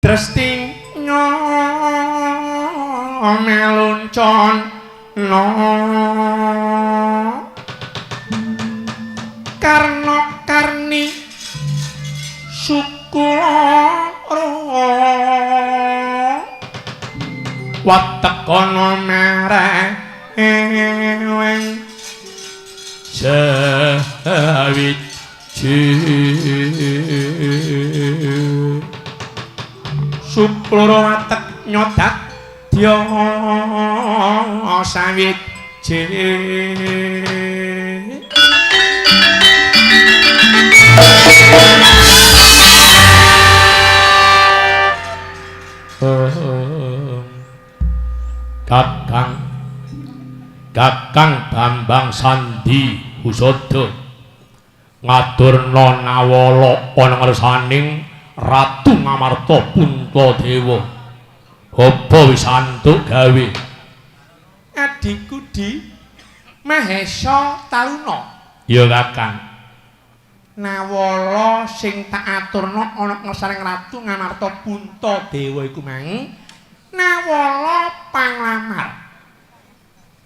Trestinyo meluncon no Karna karni suku loro watekono mareweng sawiji sukloro watek nyodak dya sawiji. Kakang Kakang Bambang Sandi Husada ngaturna nawala ana ngersaning Ratu Ngamarta Puntadewa. Apa wis antuk gawe? Adhiku Di Mahesa Taruna. Ya Kakang. Nawala sing tak aturna ana ngersaning Ratu Ngamarta Puntadewa iku mang nawala panglamar.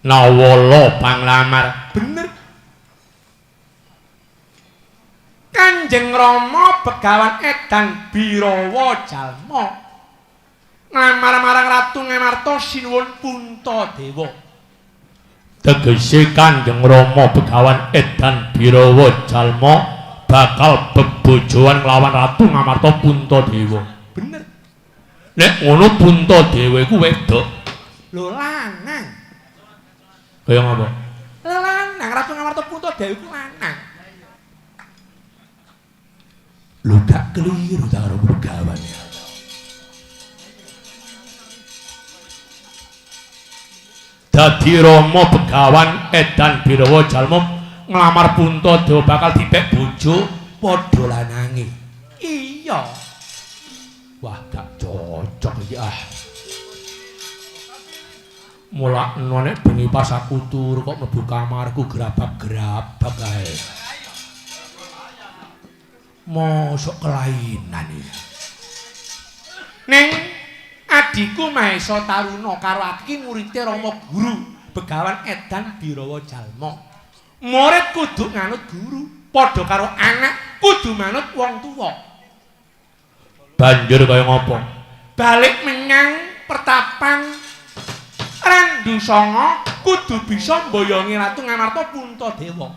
Nawala panglamar. Bener. Kanjeng Rama Begawan Edan Birawa Jalma nglamar marang Ratu Ngamarta sinuwun Puntadewa. Tegese Kanjeng Rama Begawan Edan Birawa Jalma bakal bebojoan nglawan Ratu Ngamarta Puntadewa. Bener. Nek ngono Puntadewa iku wedok. Lho lanang. Kaya ngapa? Lanang, Ratu Ngamarta Puntadewa iku lanang. Lho gak keliru ta karo Begawan ya. Dadi Rama Begawan Edan Birawa Jalma nglamar Puntadewa bakal dipek bojo padha lanange. Iya. Wah, gak cocok iki ah. Mulakno nek bengi pas aku turu kok mlebu kamarku grabak-grabak kae. Mosok kelainan iki. Ning adhiku Mahesa Taruna karo aku iki murite Rama Guru Begawan Edan Birawa Jalma. Murid kudu nganut guru, padha karo anak kudu manut wong tuwa. Banjur kaya ngopo? Balik menyang pertapan Randusanga kudu bisa mboyongi Ratu Ngamarta Puntadewa.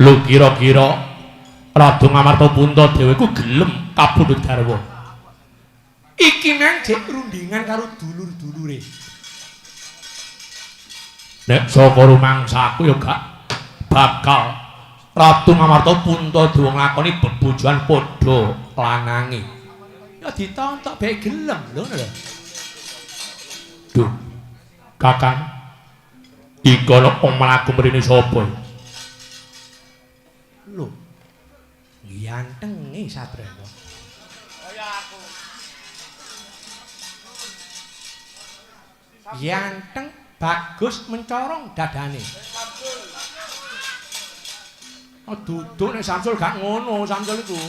Lho kira-kira Ratu Ngamarta Puntadewa iku gelem kapundhut garwa. Iki nang jek rundingan karo dulur-dulure. Nek saka rumangsaku ya gak bakal Ratu Ngamarta Puntadewa nglakoni bebojoan padha lanange. Ya ditontok bae gelem lho ngono lho. Duh. Kakang. Iki ana wong mlaku mrene sapa? Lho. Gantenge Sabrana. Kaya aku. Ganteng bagus mencorong dadane. Oh duduk nek Samsul gak ngono, Samsul iku.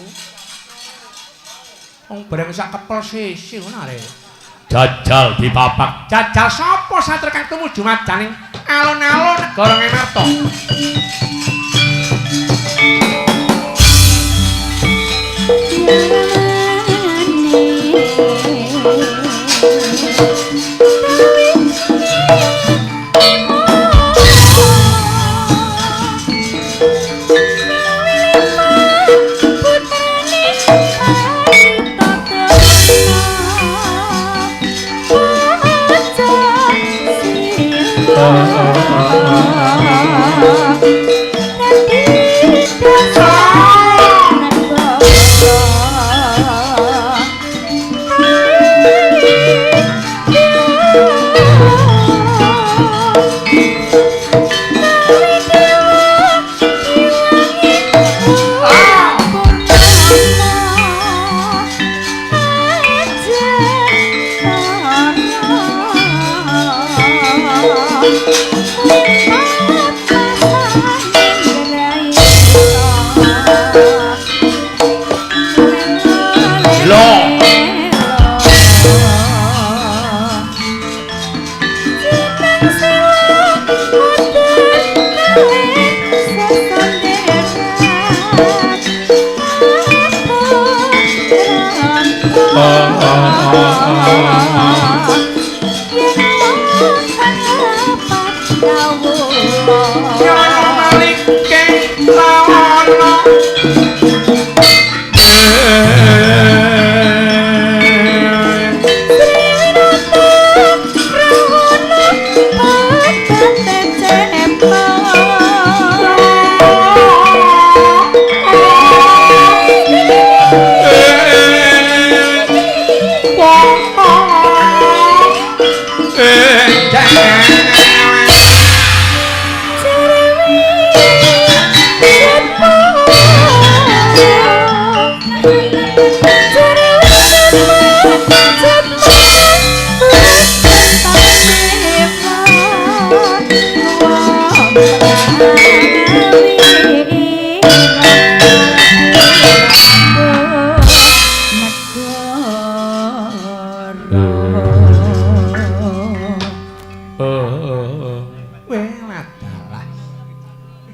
Wong bareng sak kepel sisi ngono arek. Jajal dipapak. Jajal sapa satria kang tumuju majaning alun-alun negara Ngamarta. Oh. Yono malike lawana.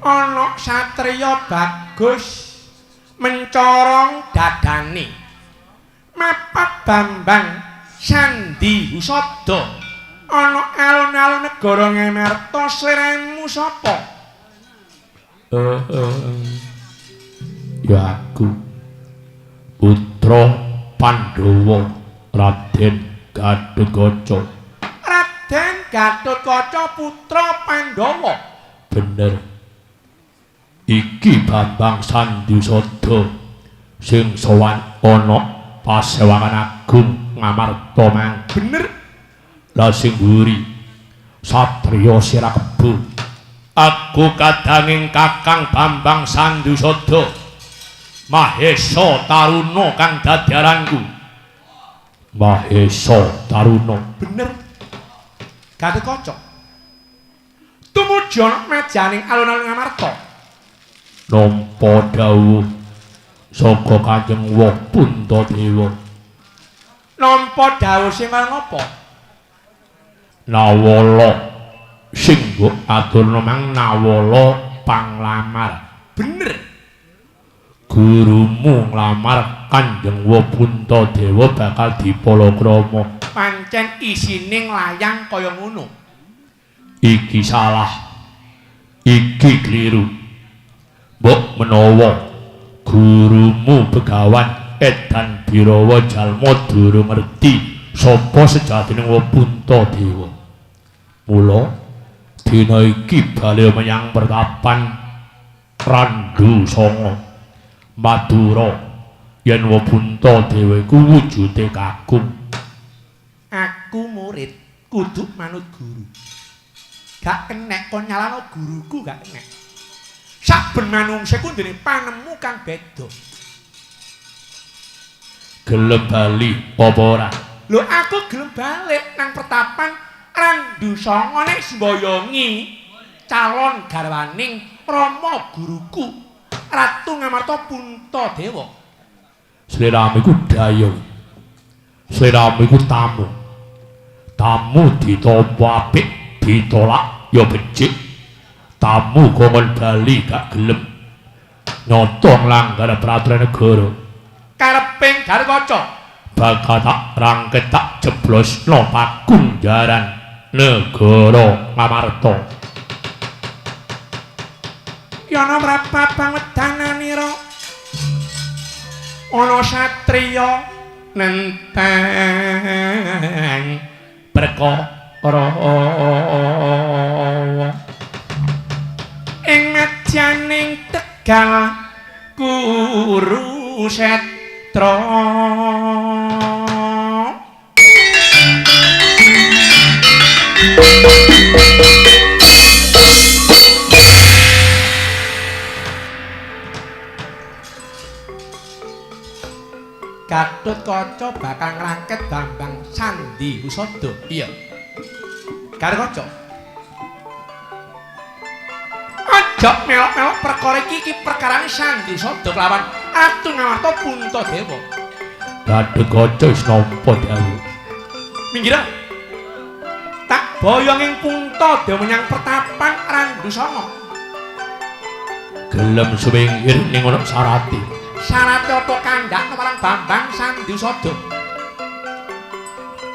Ana satriya bagus mencorong dadane mapak Bambang Sandi Husada ana alun-alun negara Ngamarta. Sliramu sapa? Ya aku putra Pandhawa Raden Gatotkaca. Raden Gatotkaca putra Pandhawa. Bener. Iki Bambang Sandi Husada sing sowan ana pasewangan agung Ngamarta mang. Bener. Lah sing mburi satriya sira kebo. Aku kadanging Kakang Bambang Sandi Husada Mahesa Taruna kang dadi aranku. Mahesa Taruna. Bener. Gatotkaca. Tumuju ana majaning alun-alun Ngamarta. Nampa dawuh saka Kanjeng Wa Puntadewa. Nampa dawuh sing kaya ngapa? Nawala sing mbok aturna mang nawala panglamar. Bener. Gurumu nglamar Kanjeng Wa Puntadewa bakal dipalakrama. Pancen isine nglayang kaya ngono. Iki salah. Iki kliru. Mbok menawa gurumu Begawan Edan Birawa jalma durung ngerti sapa sejatine Wa Puntadewa. Mula dina iki bali menyang pertapan Randu Sanga Madura yen Wa Puntadewa iku wujude kakung. Aku murid kudu manut guru. Gak kenek kon nyalano guruku gak kenek. Saben manungsa iku ndene panemu kang beda. Gelem bali apa ora? Lho aku gelem balik nang pertapan Randu Sanga nek sembayongi calon garwaning rama guruku Ratu Ngamarta Puntadewa. Sliramu iku dayung. Sliramu iku tamu. Tamu ditampa apik, ditolak ya becik. Tamu kongkon bali gak gelem nyoto nglanggar peraturan negara. Kareping Gatotkaca bakal tak rangket tak jeblosno pakunjaran negara Ngamarta. Yana mrapa pangwedananira ana satriya nentang perkara ing madyaning Tegal Kurusetra. Gatotkaca bakal ngrangket Bambang Sandi Husada. Iya. Gatotkaca. Aja melok-melok perkara iki, iki perkarane Sandi Husada kelawan Ratu Ngamarta Puntadewa. Gatotkaca wis nampa dawuh. Minggira. Tak boyong ing Puntadewa menyang pertapan Randu Sanga. Gelem suwingir ning ana sarate. Syarat apa kandhakno marang Bambang Sandusada?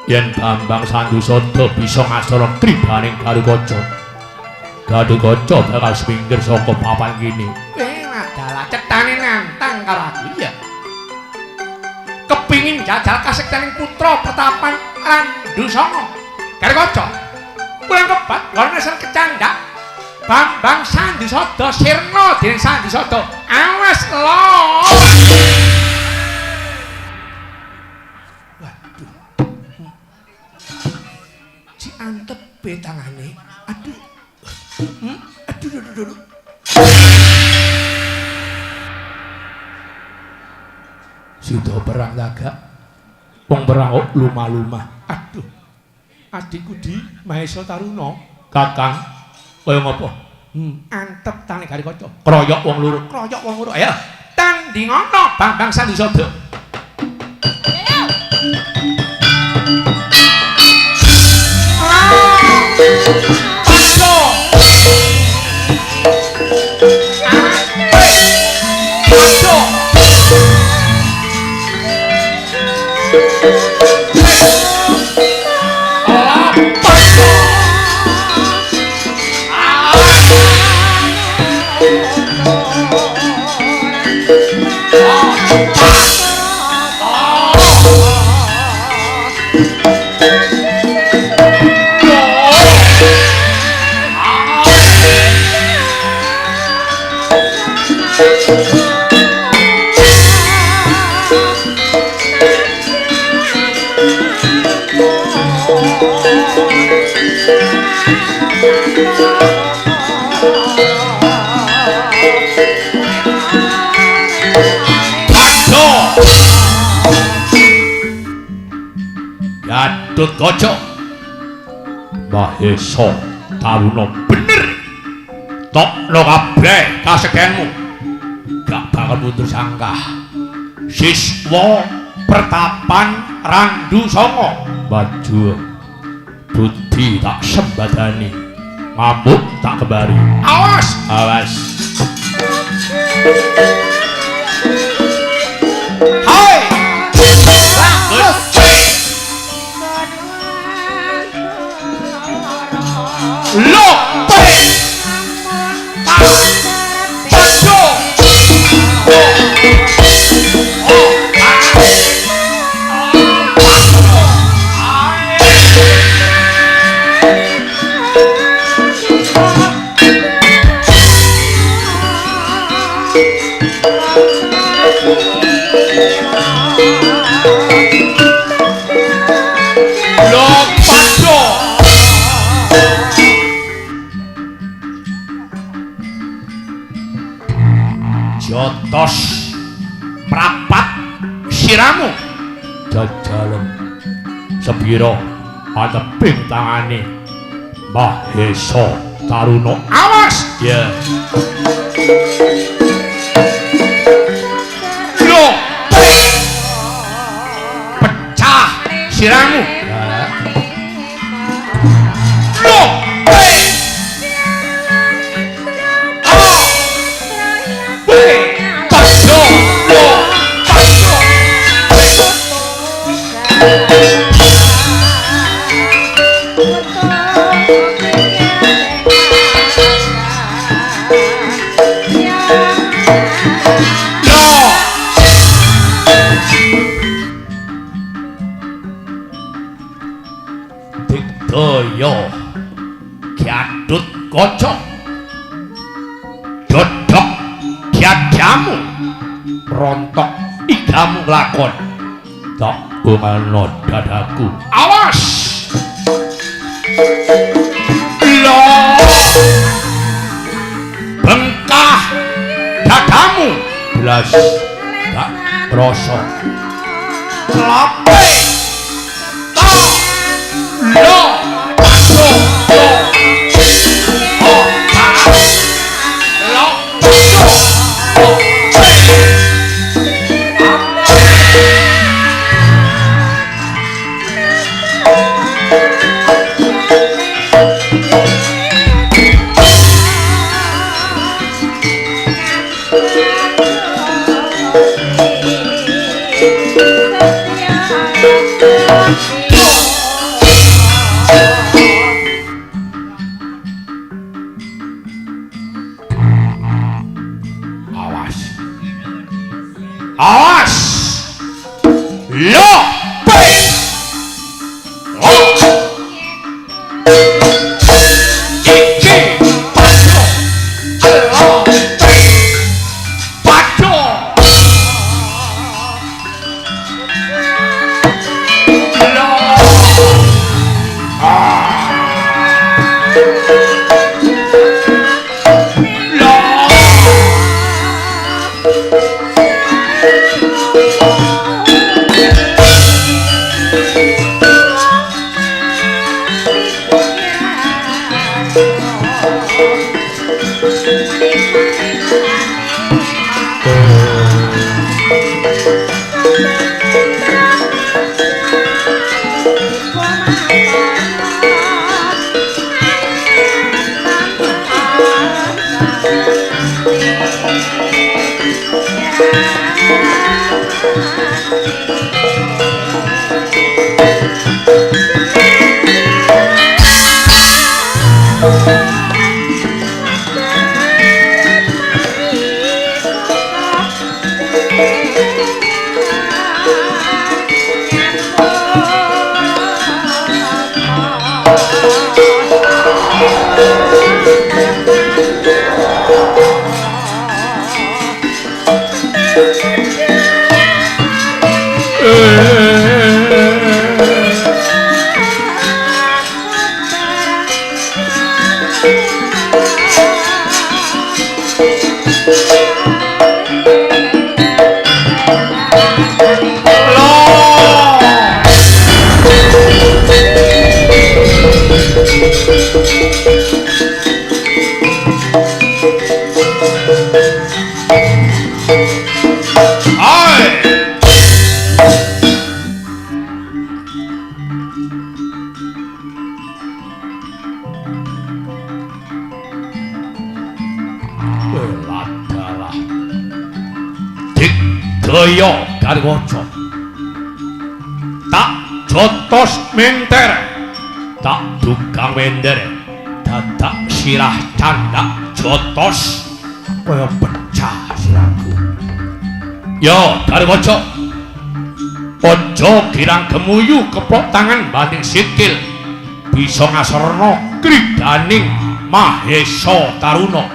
Yen Bambang Sandusada bisa ngasara kribaning Garukaca, Garukaca bakal minggir saka papan kene. Dalah cetane nantang karo aku iya. Kepingin jajal kasektening putra pertapan Randusanga. Garukaca. Pulang kebat gone sen kecandak Bambang Sandusada sirna dening Sandusada. Awas lo. Waduh. Si antepe tangane. Aduh. Aduh aduh aduh. Sudah perang lagak. Wong perang kok lumah-lumah. Aduh. Adikku di Mahesa Taruna, Kakang kaya ngopo? Antep tangane Garukaca. Kroyok wong loro, kroyok wong loro. Ayo, tandingono Bambang Sandusada. Gatotkaca Mahesa Taruna bener tokno kabeh kasektenmu gak bakal mundur sangkah siswa pertapan Randusanga maju budi tak sembadani ngamuk tak kembari awas awas hai lo pe pa pacho o o a lo pacho. Jotos mrapat siramu jajalem sepira anteping tangane Mahesa Taruna awas ya lo pecah siramu lo Digdaya Gatotkaca dodok dadamu rontok igamu nglakon tak bungano dadaku awas lo bengkah dadamu blas gak krasa klope ta lo lo lo o ta lo lo Jotos menter tak dugang wender dadak sirah candak jotos kaya pecah sirahku. Yo Darwaja, aja girang gemuyu keplok tangan banting sikil bisa ngasorna kridaning Mahesa Taruna.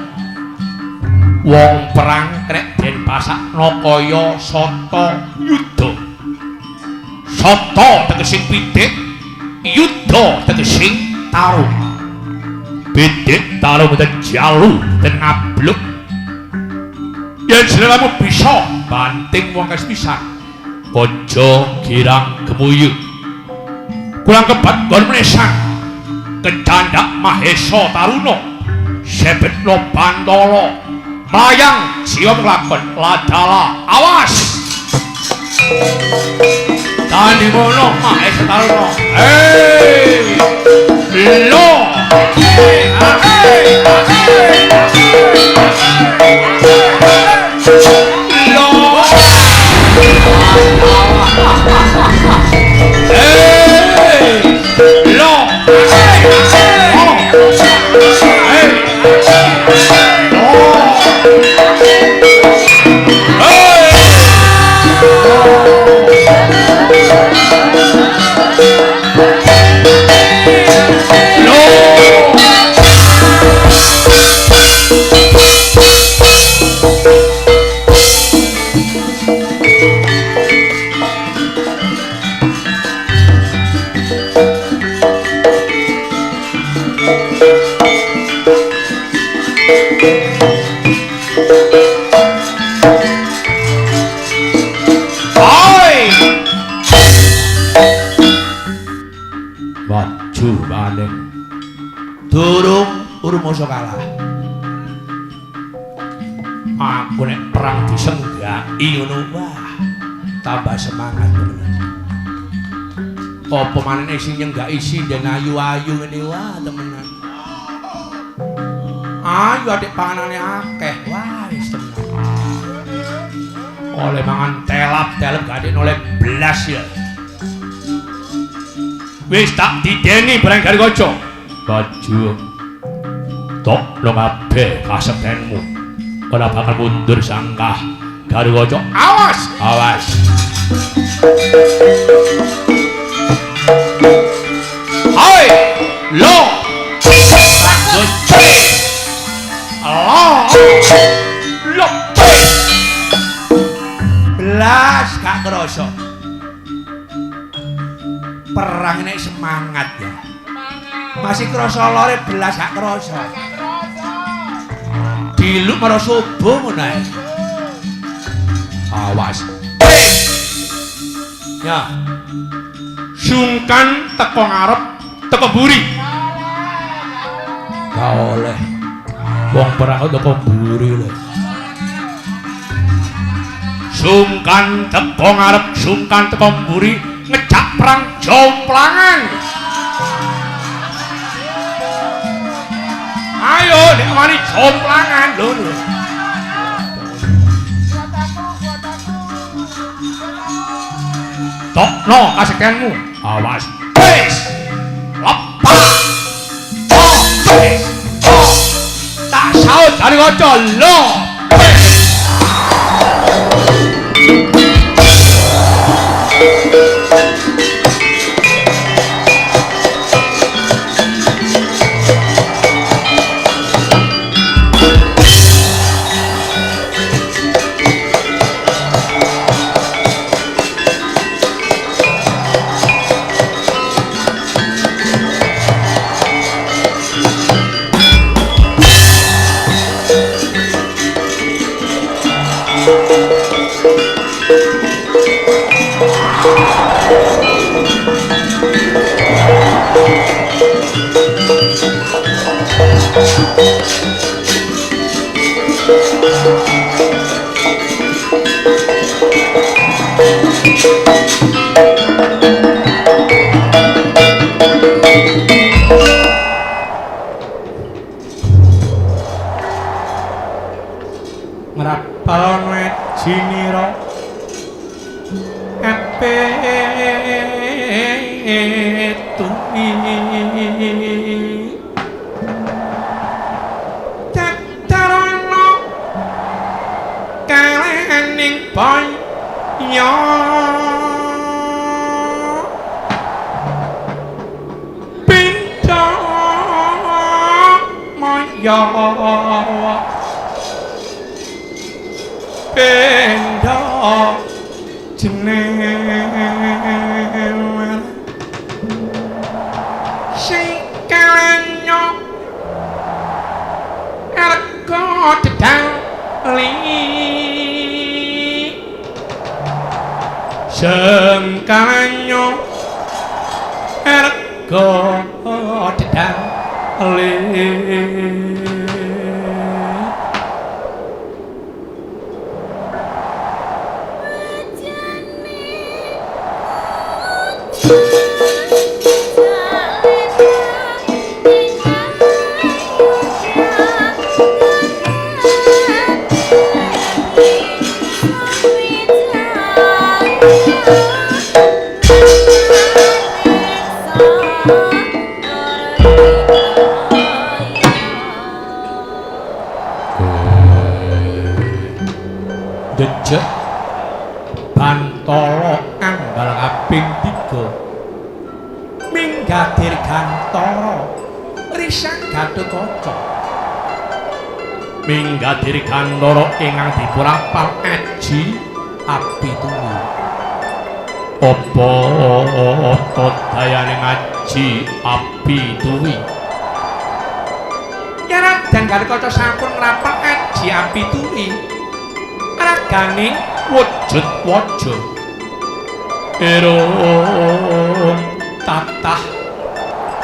Wong perang krek den pasakna kaya sata yuda. Sata tegesing pitik, yuda tegesing tarung. Pitik tarung den jalu den ngabluk. Yen sliramu bisa banting wong pisan, aja girang gemuyu. Kurang kebat nggon mlesang kecandak Mahesa Taruna sebetno pantala mlayang jiwa nglakon ladala awas. Tani ngono Mahesa Taruna. Hei! Lo! Hei! Lo! Hei! Lo! Hei! Lo! Durung rumoso kalah. Aku nek perang disenggaki ngono wah tambah semangat temenan. Apa manene sing nyenggaki sinden ayu-ayu ngene wah temenan. Ayu adik panganane akeh wah wis temenan. Oleh mangan telap-telep gak adek oleh blas ya. Wis tak dideni barang Garikaca. Baju tok lo kabeh kasektenmu ora bakal mundur sangkah Garikaca. Awas awas. Hai lo lanjut lo lo belas gak kerasa perang ini semangat ya. Masih kerasa lore belas gak kerasa. Diluk marang subuh ngono ae. Awas. Ya. Sungkan teko ngarep, teko mburi. Gak oleh. Wong perang teko mburi lho. Sungkan teko ngarep, sungkan teko mburi, ngejak perang jomplangan. Ayo nek wani jomplangan lho lho. Tokno kasektenmu. Awas. Wis. Lepas. Wis. Tak saut dari kaca lho. Jejek Bantala ambal kaping 3 minggadir gantara risang Gatotkaca minggadir gantara ingkang dipurapal aji api tuwi apa dayane ngaji api tuwi ya Raden Gatotkaca sampun ngrapal aji api tuwi raganing wujud waja irung tatah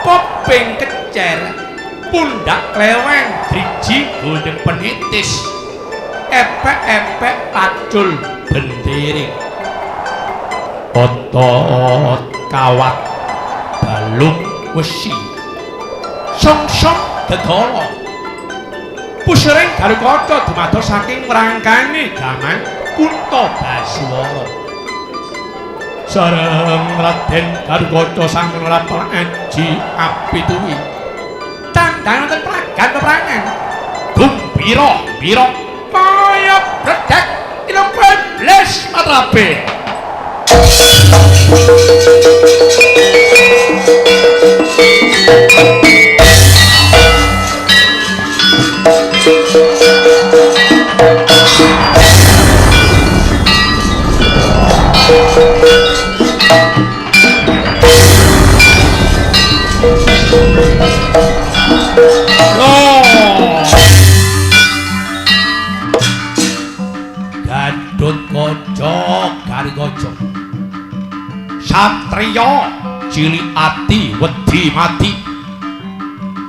kuping kecer pundak kleweng driji gunting penitis epek-epek pacul bendering otot kawat balung wesi songsong gegala pusering Gatotkaca dumados saking ngrangkani gaman Kunta Baswara. Sareng Raden Gatotkaca sampun ngrapal aji api tuwi. Tandang wonten pragan peperangan. Gumbira-bira kaya bledek ilung bles matrabe. Gatotkaca Gatotkaca satriya Cilik ati wedi mati.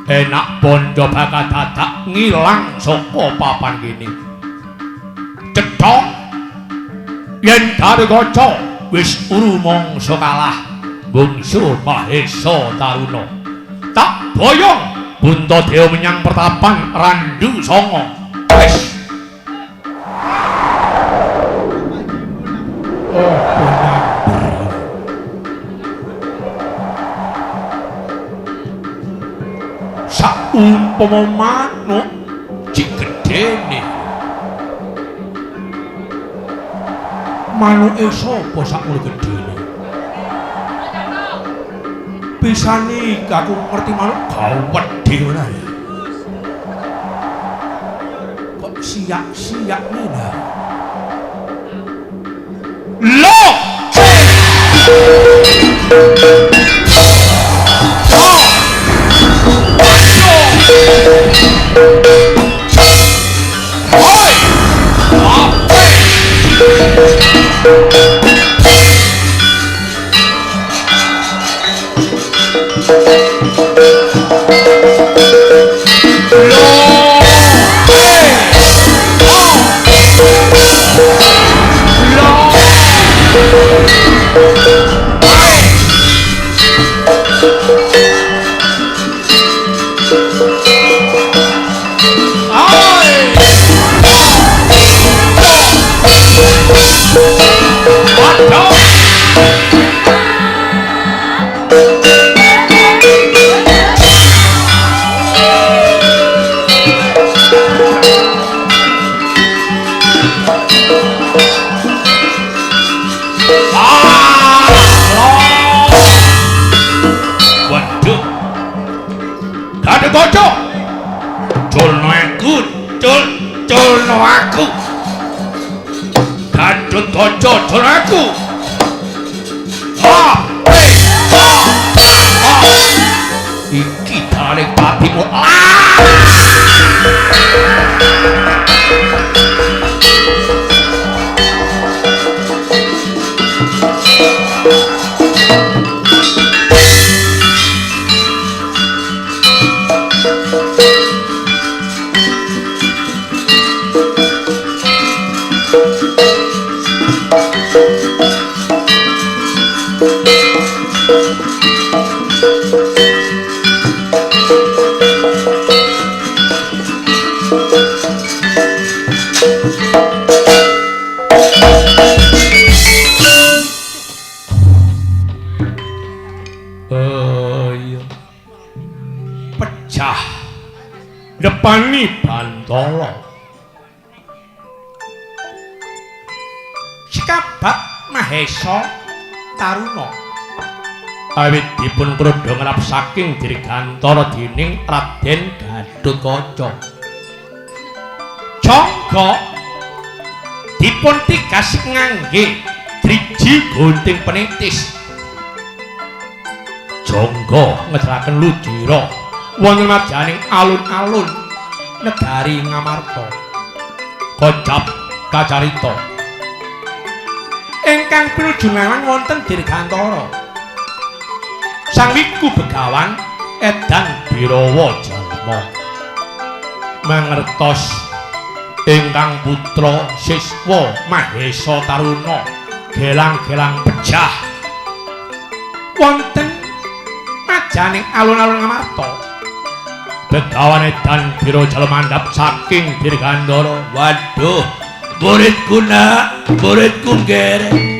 Enak bondo bakal dadak ngilang saka papan kene. Cetha yen Gatotkaca wis rumangsa kalah bungsu Mahesa Taruna. Tak boyong Puntadewa menyang pertapan Randu Sanga. Wis. Oh, saumpama manuk cik gedene. Manuke sapa sakmono gedene? Pisane iki aku ngerti manuk gawedhe ngono ae. Kok siak-siak ngene. Lho! Hoi! Depani Bantala. Sekabat Mahesa Taruna awit dipun krodha ngrap saking Dirgantara dening Raden Gatotkaca. Jangga dipun tigas ngangge driji gunting penitis. Jangga ngedalaken ludira wonten majaning alun-alun negari Ngamarta. Kocap kacarita ingkang pinuju ngalang wonten Dirgantara. Sang Wiku Begawan edan Birawa Jalma mangertos ingkang putra siswa Mahesa Taruna gelang-gelang pejah wonten majaning alun-alun Ngamarta. Begawan edan Birawa Jalma mandhap saking Dirgantara. Waduh, muridku nak, muridku nggih.